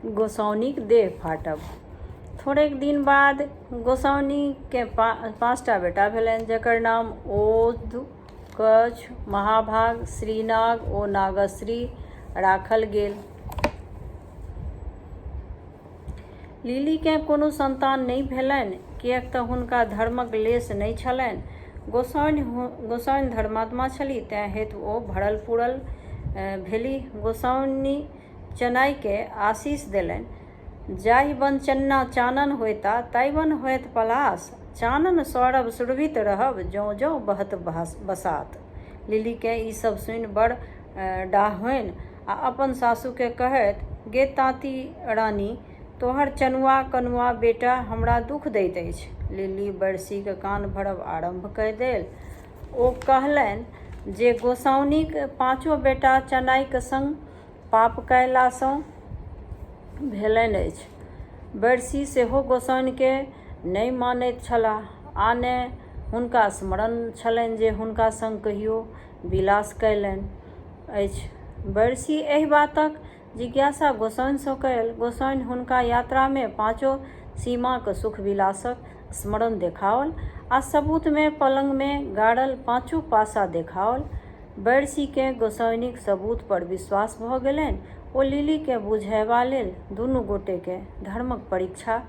गोसाउनिक देह फाटब। थोड़ेक दिन बाद गोसाउनिकेँ पाँचटा बेटा भेलनि जकर नाम ओध, कच्छ, महाभाग, श्रीनाग ओ नागश्री राखल गेल। लिलीकेँ कोनो सन्तान नहि भेलनि किएक तँ हुनका धर्मक लेश नहि छलनि। गोसाउनि धर्मात्मा छलीह तेँ हेतु ओ भरल-पुरल भेलीह। गोसाउनि चनाइकेँ आशीष देलनि, जाहि बन चन्ना चानन होयता ताहि बन होयत पलास, चानन सौरभ सुरभित रहब जौं-जौं बहत बसात। लिलीकेँ ई सभ सुनि बड़ डाह होइन आ अपन सासुकेँ कहथि, गे ताँती रानी, तोहर चनुआ-कनुआ बेटा हमरा दुख दैत अछि। लिली बैरसीक कान भरब आरम्भ कए देल। ओ कहलनि जे गोसाउनिक पाँचो बेटा चनाइक संग पाप कएलासँ भेलनि अछि। बैरसी सेहो गोसाउनिकेँ नहि मानैत छलाह आ ने हुनका स्मरण छलनि जे हुनका संग कहियो विलास कएलनि अछि। बैरसी एहि बातक जिज्ञासा गोसाउनिसँ कएल। गोसाउनि हुनका यात्रामे पाँचो सीमाक सुख-विलासक स्मरण देखाओल आ सबूतमे पलंगमे गाड़ल पाँचो पासा देखाओल। बैरसीकेँ गोसाउनिक सबूत पर विश्वास भऽ गेलनि। ओ लिलीकेँ बुझएबा लेल दुनू गोटेकेँ धर्मक परीक्षा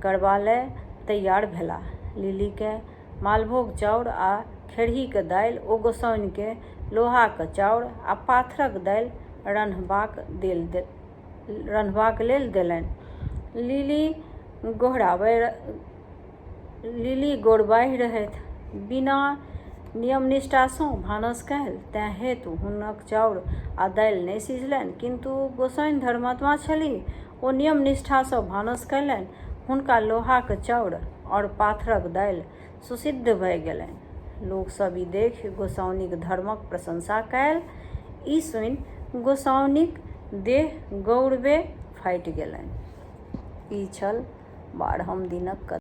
करबा लए तैयार भेलाह। लिलीकेँ मालभोग चाउर आ खेरहीक दालि ओ गोसाउनिकेँ लोहाक चाउर आ पाथरक दालि रन्हबाक लेल देलनि। लिली गोरबाहि रहथि। बिना नियम-निष्ठासँ भानस कएल, तेँ हेतु हुनक चाउर आ दालि नहि सिझलनि। किन्तु गोसाउनि धर्मात्मा छलीह। ओ नियम-निष्ठासँ भानस कएलनि। हुनका लोहाक चाउर आओर पाथरक दालि सुसिद्ध भए गेलनि। लोक सभ ई देखि गोसाउनिक धर्मक प्रशंसा कएल। ई सुनि गोसाउनिक देह गौरवे फाटि गेलनि। ई छल बारहम दिनक कथा।